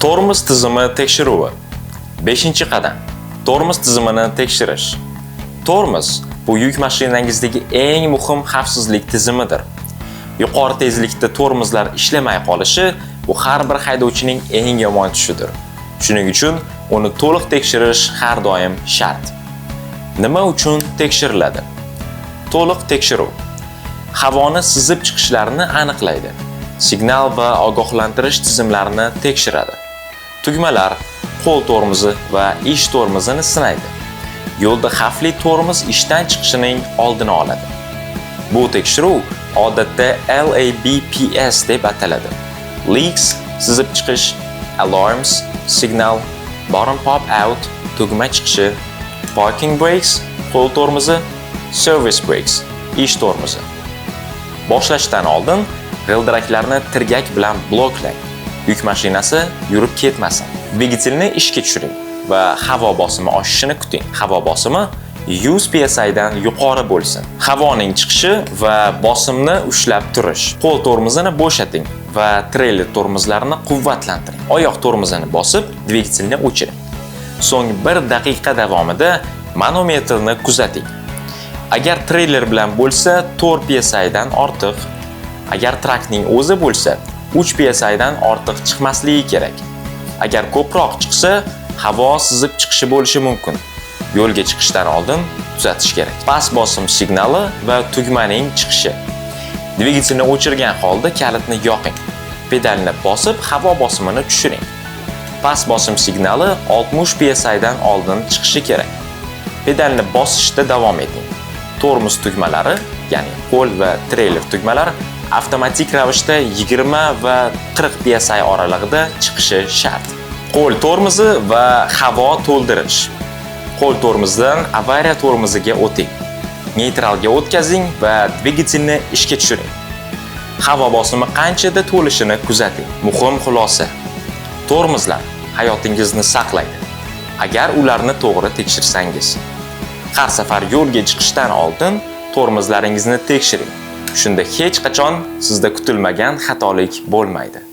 Tormoz tizimi tekshiruvi. 5-qadam. Tormoz tizimini tekshirish. Tormoz bu yuk mashinangizdagi eng muhim xavfsizlik tizimidir. Yuqori tezlikda tormozlar ishlamay qolishi bu har bir haydovchining eng yomon tushidir. Shuning uchun uni to'liq tekshirish har doim shart. Nima uchun tekshiriladi? To'liq tekshiruv havoni sizib chiqishlarini aniqlaydi. Signal va ogohlantirish tizimlarini tekshiradi. Tugmalar, qo'l tormozi va ish tormozini sinaydi. Yo'lda xavfli tormoz ishdan chiqishining oldini oladi. Bu tekshiruv odatda LABPS deb ataladi. Leaks sizib chiqish, alarms, signal, bottom pop out, tugma chiqishi, parking brakes, qo'l tormozi, service brakes, ish tormozi. Boshlashdan oldin g'ildiraklarni tirgak bilan bloklang. Yuk mashinasi yurib ketmasin. Dvigatelni ishga tushiring va havo bosimi oshishini kuting. Havo bosimi 100 psi dan yuqori bo'lsin. Havoning chiqishi va bosimni ushlab turish. Qo'l tormozini bo'shating va treyler tormozlarini quvvatlantiring. Oyoq tormozini bosib, dvigatelni o'chiring. So'ng 1 daqiqa davomida manometrni kuzating. Agar treyler bilan bo'lsa, 4 psi dan ortiq, agar trakning o'zi bo'lsa, 3 psi dan ortiq chiqmasligi kerak. Agar ko'proq chiqsa, havo sizib chiqishi bo'lishi mumkin. Yo'lga chiqishdan oldin tuzatish kerak. Past bosim signali va tugmaning chiqishi. Dvigatelni o'chirgan holda kalitni yoqing. Pedalni bosib, havo bosimini tushiring. Past bosim signali 60 psi dan oldin chiqishi kerak. Pedalni bosishda davom eting. Tormoz tugmalari, ya'ni qo'l va treyler tugmalari avtomatik ravishda 20 va 40 psi oralig'ida chiqishi shart. Qo'l tormozi va havo to'ldirish. Qo'l tormozidan avariya tormoziga o'ting. Neytralga o'tkazing va dvigatelni ishga tushiring. Havo bosimi qanchada to'lishini kuzating. Muhim xulosa. Tormozlar hayotingizni saqlaydi, agar ularni to'g'ri tekshirsangiz. Har safar yo'lga chiqishdan oldin tormozlaringizni tekshiring. Shunda hech qachon sizda kutilmagan xatolik bo'lmaydi.